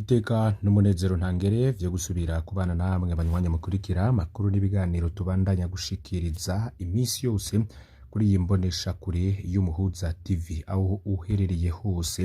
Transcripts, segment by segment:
Niteka n'umunezero ntangere vyo gusubira kubana namwe banywanyi mukurikira amakuru n'ibiganiro tubandanya gushikiriza iminsi yose kuri iyi mboneshakure y'Umuhuza TV. Aho uherereye hose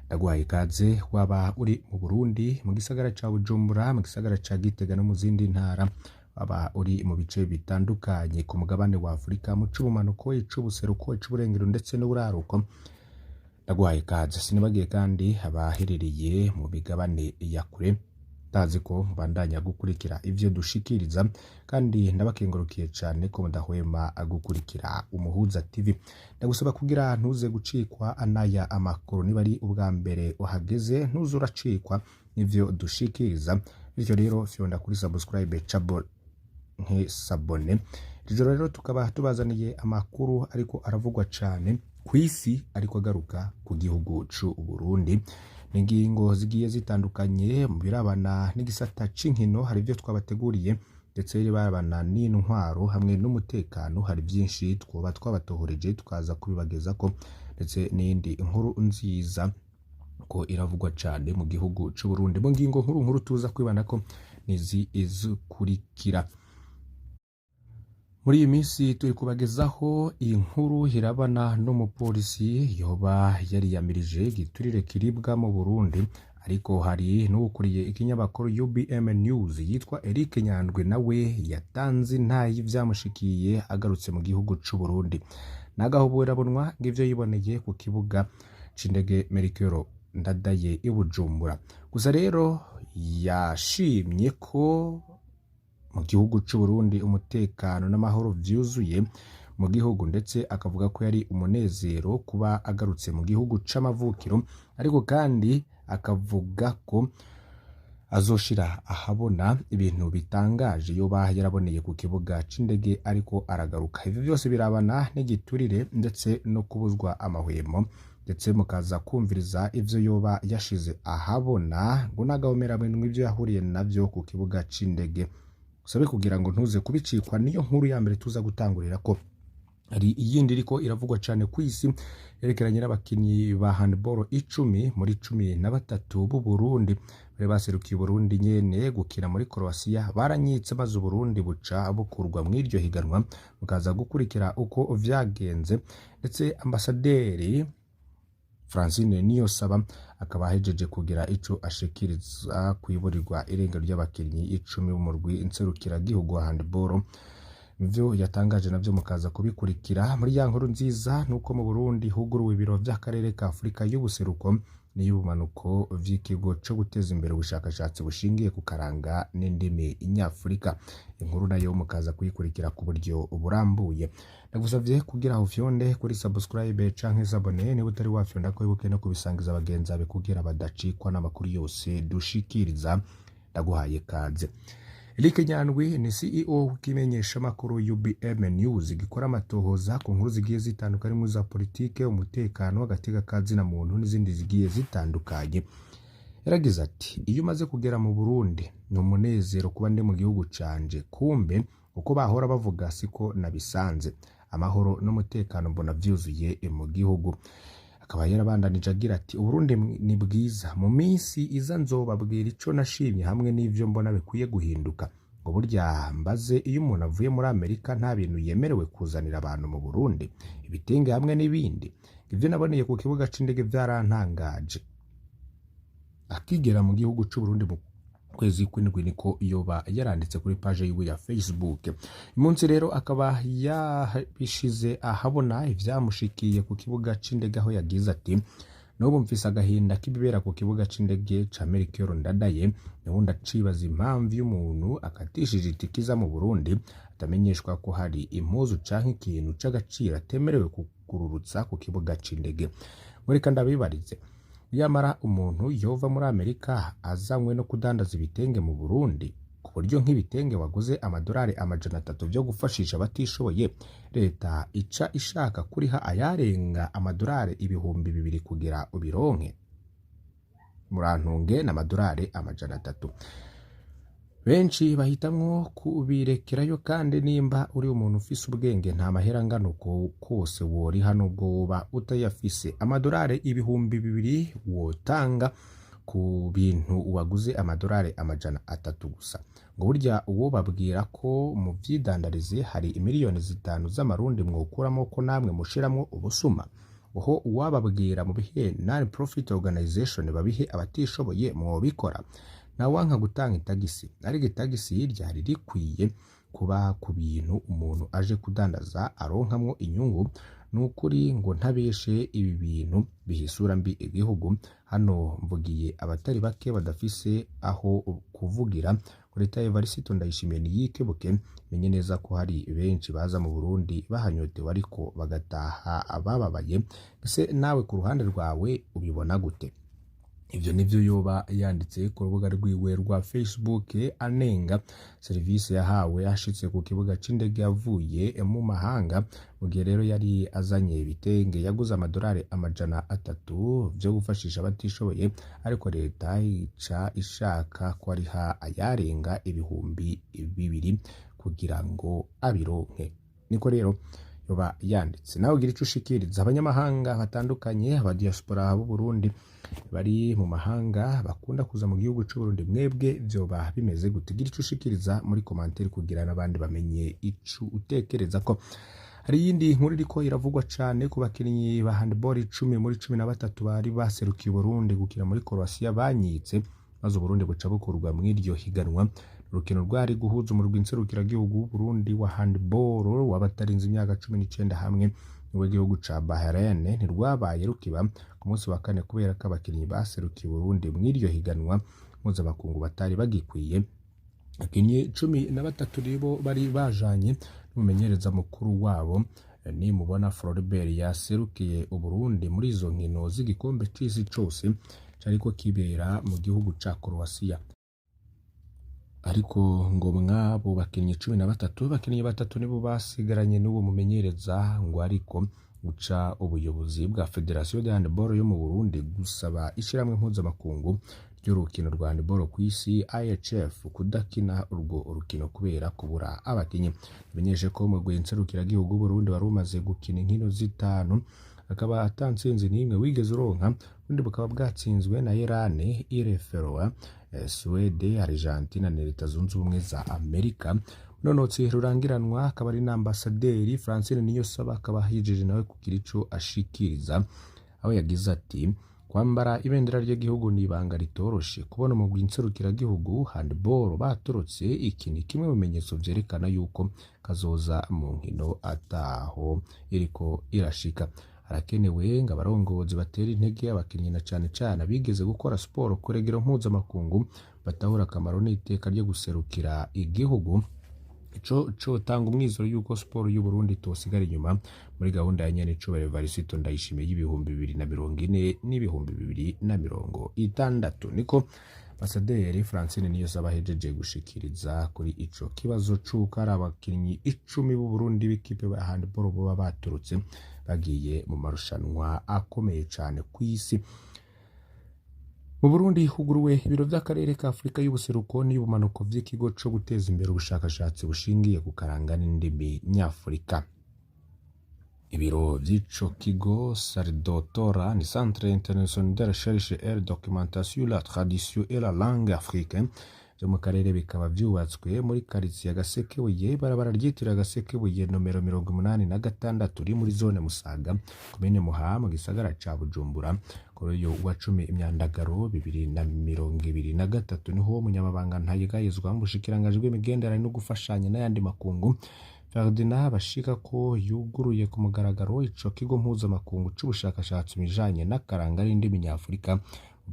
ndaguhaye ikaze, waba uri mu Burundi, mu gisagara ca Bujumbura, mu gisagara ca Gitega no mu zindi ntara, waba uri mu bice bitandukanye ku mugabane wa Afurika, mu c'ubumanuko, ic'ubuseruko, ic'uburengero ndetse n'uburaruko, ndaguhaye ikaze. Sinibagiye kandi abaherereye mu migabane ya kure, ndazi ko mubandanya gukurikira ivyo dushikiriza, kandi ndabakengurukiye cane ko mudahwema gukurikira Umuhuza TV. Ndagusaba kugira ntuze gucikwa anaya amakuru. Niba ari ubwa mbere uhageze, ntuze uracikwa n'ivyo dushikiriza. Bityo rero fyonda kuri subscribe canke s'abonner. Ijoro rero tukaba tubazaniye amakuru ariko aravugwa cane kw'isi, ariko agaruka ku gihugu c'u Burundi n'ingingo zigiye zitandukanye mu birabana n'igisata c'inkino. Hari ibyo twabateguriye, ndetse birabana n'intwaro hamwe n'umutekano, hari byinshi twoba twabatohoreje tukaza kubibagezako, ndetse n'iyindi nkuru nziza ko iravugwa cane mu gihugu c'u Burundi. Mu ngingo nkuru nkuru tuza kwibandako nizi izikurikira: muri iyi minsi turi kubagezaho inkuru irabana n'umupolisi yoba yariyamirije igiturire kiribwa mu Burundi, ariko hari n'uwukuriye ikinyamakuru UBM News yitwa Eric Nyandwi, nawe yatanze intayi y'ivyamushikiye agarutse mu gihugu c'u Burundi. N'agahoberabunwa ng'ivyo yiboneye ku kibuga c'indege Melchior Ndadaye i Bujumbura. Gusa rero yashimye ko mu gihugu c'u Burundi umutekano n'amahoro vyuzuye mu gihugu, ndetse akavuga ko yari umunezero kuba agarutse mu gihugu c'amavukiro, ariko kandi akavuga ko azoshira ahabona ibintu bitangaje yoba yaraboneye ku kibuga c'indege ariko aragaruka. Ivyo byose birabana n'igiturire ndetse no kubuzwa amahwemo, ndetse mukaza kumviriza ivyo yoba yashize ahabona ngo n'agahomeramwe mw'ivyo yahuriye navyo ku kibuga c'indege. Usabe kugira ngo ntuze kubicikwa, niyo nkuru ya mbere tuza gutangurira ko. Hari iyindi iriko iravugwa cyane ku isi yerekeranye n'abakinyi ba handball 10 muri 13 b'u Burundi bari baserukiye Burundi nyene gukina muri Croatia baranyitse, maze Uburundi buca bukurwa mw'iryo higanwa. Mukaza gukurikira uko vyagenze, ndetse ambasaderi Francine Niyonsaba akaba ahejeje kugira ico ashikiriza kwiburirwa irengero ry'abakinyi 10 b'umurwi nserukiragihugu wa handball. Ivyo yatangaje navyo mukaza kubikurikira. Muri ya nkuru nziza nuko mu Burundi huguruwe ibiro vy'akarere ka Afurika y'ubuseruko n'iy'ubumanuko vy'ikigo co guteza imbere ubushakashatsi bushingiye ku karanga n'indimi nyafurika. Inkuru nayo mukaza kuyikurikira ku buryo burambuye. Ndagusavye kugira aho ufyonde kuri subscribe canke s'abonner niba utari wafyonda ko, wibuke no kubisangiza bagenzi bawe kugira badacikwa n'amakuru yose dushikiriza. Ndaguhaye kaze. Eric Nyandwi ni CEO w'ikimenyeshamakuru UBM News gikora amatohoza ku nkuru zigiye zitandukanye mu za politike, umutekano, agateka ka zina muntu n'izindi zigiye zitandukanye. Yaragize ati: "Iyo umaze kugera mu Burundi ni umunezero kuba ndi mu gihugu canje. Kumbe uko bahora bavuga siko nabisanze, amahoro n'umutekano mbona vyuzuye mu gihugu." Akaba yarabandanije agira ati: "Uburundi ni bwiza, mu minsi iza nzobabwira ico nashimye hamwe n'ivyo mbona bikwiye guhinduka." Ngo burya mbaze, iyo umuntu avuye muri Amerika nta bintu yemerewe kuzanira abantu mu Burundi, ibitenge hamwe n'ibindi? Ivyo naboneye ku kibuga c'indege vyarantangaje. Akigera mu gihugu c'Uburundi mu kwezi kw'indwi, niko yoba yaranditse kuri page yiwe ya Facebook. Uyu munsi rero akaba yabishize ahabona ivyamushikiye ku kibuga c'indege, aho yagize ati: "N'ubu mfise agahinda k'ibibera ku kibuga c'indege ca Melchior Ndadaye. N'ubu ndacibaza impamvu iyo umuntu akatishije itike iza mu Burundi atamenyeshwa ko hari impuzu canke ikintu c'agaciro atemerewe kugururutsa ku kibuga c'indege. Mureka ndabibarize, yamara umuntu yova muri Amerika azanywe no kudandaza ibitenge mu Burundi, ku buryo nk'ibitenge waguze amadolari 300 vyo gufashisha abatishoboye, leta ica ishaka kuriha ayarenga amadolari 2000 kugira ubironke? Murantunge, n'amadolari 300. Benshi bahitamwo kubirekerayo, kandi nimba uri umuntu ufise ubwenge nta mahera angana uko kose woriha nubwo woba utayafise. Amadolari 2000 wotanga Ku bintu waguze amadolari 300 gusa, ngo burya uwo babwira ko mu vyidandarize hari imiliyoni 5 z'amarundi mwokuramo, ko namwe mushiramwo ubusuma. Oho uwababwira mu bihe non profit organization babihe abatishoboye, mwobikora? Ntawanka gutanga itagisi, ariko itagisi ryari rikwiye kuba ku bintu umuntu aje kudandaza aronkamwo inyungu. Ni ukuri ngo ntabeshe, ibi bintu biha isura mbi igihugu. Hano mvugiye abatari bake badafise aho kuvugira. Ngo leta ya Evariste Ndayishimiye niyikebuke, menye neza ko hari benshi baza mu Burundi bahanyotewe ariko bagataha bababaye. Ese nawe ku ruhande rwawe ubibona gute? Ivyo nivyo yoba yanditse ku rubuga rwiwe rwa Facebook, anenga serivisi yahawe ashitse ku kibuga c'indege yavuye mu mahanga, mu gihe rero yari azanye ibitenge yaguze amadolari 300 vyo gufashisha abatishoboye, ariko leta ica ishaka ko ariha ayarenga 2000 kugira ngo abironke. Niko rero yoba yanditse. Nawe ugira ico ushikiriza. Abanyamahanga batandukanye, abadiaspora b'u Burundi bari mu mahanga bakunda kuza mu gihugu c'u Burundi, mwebwe vyoba bimeze gute? Gira ico ushikiriza muri commentaire kugira n'abandi bamenye ico utekereza. Ko hari iyindi nkuru iriko iravugwa cane ku bakinyi ba handball 10 muri 13 bari baserukiye Burundi gukina muri Croatia banyitse, maze Uburundi buca bukurwa mw'iryo higanwa. Urukino rwari guhuza umurwi nserukiragihugu w'Uburundi wa handball w'abatarenze imyaka 19 hamwe n'uw'igihugu ca Bahrain ntirwabaye rukiba ku munsi wa kane, kubera ko abakinyi baserukiye Uburundi mw'iryo higanwa mpuzamakungu batari bagikwiye. Abakinyi 13 nibo bari bajanye n'umumenyereza mukuru wabo Nimubona Floribert, yaserukiye Uburundi muri izo nkino z'igikombe c'isi cose cariko kibera mu gihugu ca Croatia. Ariko ngo mwabo bakinyi 13, abakinyi batatu nibo basigaranye n'uwo mumenyereza. Ngo ariko guca ubuyobozi bwa Fédération de Handball yo mu Burundi gusaba ishirahamwe mpuzamakungu ry'urukino rwa handball ku isi, IHF, kudakina urwo rukino kubera kubura abakinyi. Bimenyeshe ko umugwi nserukiragihugu w'Uburundi wari umaze gukina inkino zitanu, akaba ata ntsinzi n'imwe wigeze uronka. Ubundi bukaba bwatsinzwe na Iran, Îles Féroé, Suède, Argentina na Leta Zunze Ubumwe za Amerika. Nonotsi rurangiranwa akaba ari na ambasaderi Francine Niyonsaba, akaba yijeje nawe kugira ico ashikiriza, aho yagize ati: "Kwambara ibendera ry'igihugu ni ibanga ritoroshe. Kubona umugwi nserukiragihugu handball batorotse, iki ni kimwe mu bimenyetso vyerekana yuko kazoza mu nkino ataho iriko irashika. Harakenewe ngo abarongozi batera intege abakinyi, na cane cane abigeze gukora siporo ku rugero mpuzamakungu, batahura akamaro n'iteka ryo guserukira igihugu. Ico cotanga umwizero yuko siporo y'Uburundi itosigara inyuma muri gahunda ya nyen'icubahiro Evariste Ndayishimiye y'2040 n'2060." Niko Ambasaderi Francine Niyonsaba ahejeje gushikiriza kuri ico kibazo c'uko ari abakinyi 10 b'Uburundi b'ikipe ba handball boba baturutse bagiye mu marushanwa akomeye cane kw'isi. Mu Burundi huguruwe ibiro vy'akarere ka Afurika y'ubuseruko n'iy'ubumanuko vy'ikigo co guteza imbere ubushakashatsi bushingiye ku karanga n'indimi nyafurika. Ibiro vy'ico kigo SARDOTORA ni Centre International de Recherche et Documentation la Tradition et la Langue Africaine vyo mu karere, bikaba vyubatswe muri karitsiye ya Gasekebuye, ibarabara ryitiriwe Gasekebuye nomero 86, riri muri zone Musaga, komine Muha, mu gisagara ca Bujumbura. Kuri uyu wa 10 Imyandagaro 2023 niho umunyamabanga ntayegayezwa mu bushikiranganji bw'imigenderanire no gufashanya n'ayandi makungu, Ferdinand Bashika, ko yuguruye ku mugaragaro ico kigo mpuzamakungu c'ubushakashatsi mu bijanye n'akaranga n'indimi nyafurika mu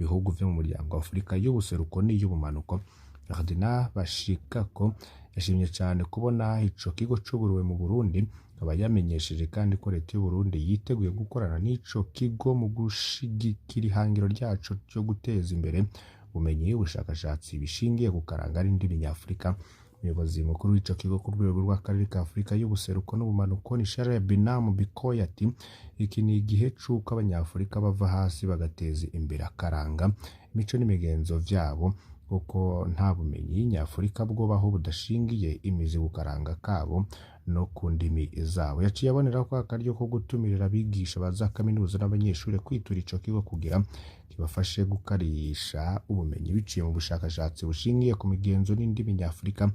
bihugu vyo mu muryango wa Afurika y'ubuseruko n'iy'ubumanuko. Ferdinand Bashikako yashimye cane kubona ico kigo cuguruwe mu Burundi, akaba yamenyesheje kandi ko leta y'u Burundi yiteguye gukorana n'ico kigo mu gushigikira ihangiro ryaco ryo guteza imbere ubumenyi, ubushakashatsi bishingiye ku karanga n'indimi nyafurika. Umuyobozi mukuru w'ico kigo ku rwego rw'akarere ka Afurika y'ubuseruko n'ubumanuko ni Charles Binamu Bikoy, ati: "Iki ni igihe c'uko abanyafurika bava hasi bagateza imbere akaranga, imico n'imigenzo vyabo, kuko nta bumenyi nyafurika bwobaho budashingiye imizi ku karanga kabo." no ku ndimi zabo. Yaciye aboneraho ko akaryo ko gutumirira abigisha ba za kaminuza n'abanyeshuri kwitura ico kigo kugira kibafashe gukarisha ubumenyi biciye mu bushakashatsi bushingiye ku migenzo n'indimi nyafurika.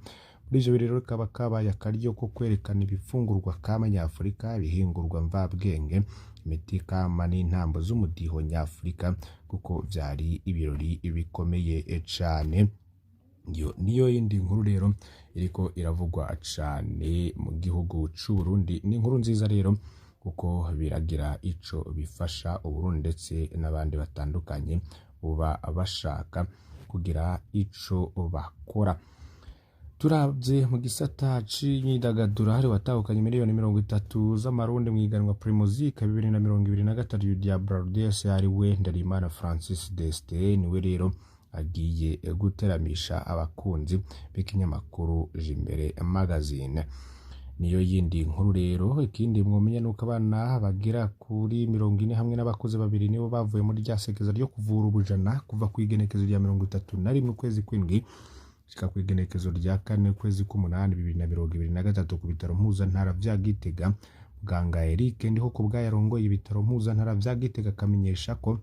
Muri ivyo birori kaba kabaye akaryo ko kwerekana ibifungurwa kama nyafurika, ibihingurwa mvabwenge, imiti kama n'intambo z'umudiho nyafurika, kuko vyari ibirori bikomeye cane. Iyo niyo yindi nkuru rero iriko iravugwa cane mu gihugu c'u Burundi. Ni inkuru nziza rero kuko biragira ico bifasha Uburundi ndetse n'abandi batandukanye buba bashaka kugira ico bakora. Turavye mu gisata c'imyidagaduro, hari watahukanye miliyoni 30 z'amarundi mw'ihiganwa Primusic 2023 rya Brarudi ariwe Ndarimana Francis Destin. Niwe rero agiye guteramisha abakunzi b'ikinyamakuru Jimbere Magazine. Niyo yindi nkuru rero. Ikindi mwomenya nuko abana bagera kuri 40 hamwe n'abakozi babiri nibo bavuye muri rya sekeza ryo kuvura ubujana kuva ku igenekezo rya 31 ukwezi kw'indwi gushika ku igenekezo rya 4 ukwezi k'umunani 2023 ku bitaro mpuzantara vya Gitega. Muganga Eric Ndiho kubwayo arongoye ibitaro mpuzantara vya Gitega akamenyesha ko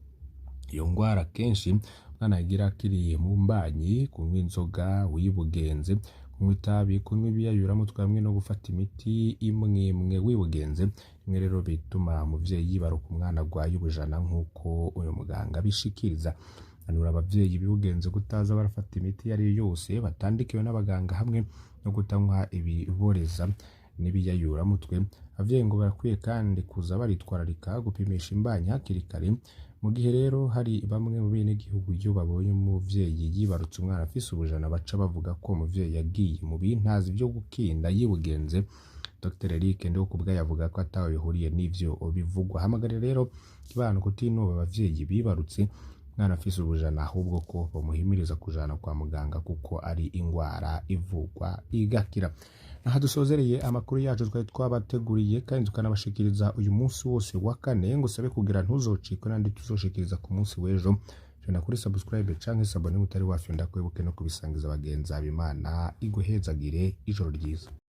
iyo ngwara kenshi umwana agira akiri mu mbanyi, kunywa inzoga wibugenze, kunywa itabi, kunywa ibiyayuramutwe hamwe no gufata imiti imwe imwe wibugenze. Rimwe rero bituma umuvyeyi yibaruka umwana agwaye ubujana, nk'uko uyu muganga abishikiriza. Anura abavyeyi bibugenze kutaza barafata imiti iyo ariyo yose batandikiwe n'abaganga hamwe no kutanywa ibiboreza n'ibiyayuramutwe. Abavyeyi ngo barakwiye kandi kuza baritwararika gupimisha imbanyi hakiri kare. Mu gihe rero hari bamwe mu benegihugu iyo babonye umuvyeyi yibarutse umwana afise ubujana baca bavuga ko umuvyeyi yagiye mu bintazi vyo gukinda yibugenze. Dr Eric Ndihokubwayo avuga ko ataho bihuriye n'ivyo bivugwa. Hamagarira rero kibano kutinuba abavyeyi bibarutse umwana afise ubujana, ahubwo ko bamuhimiriza kujana kwa muganga kuko ari ingwara ivugwa igakira. Aha dusozereye amakuru yacu twari twabateguriye kandi tukanabashikiriza uyu munsi wose wa kane. Ngo sabe kugira ntuzocikwe n'andi tuzoshikiriza ku munsi w'ejo, fyonda kuri subscribe canke s'abonner utari wafyonda, kwibuke no kubisangiza bagenzi. Imana iguhezagire, ijoro ryiza.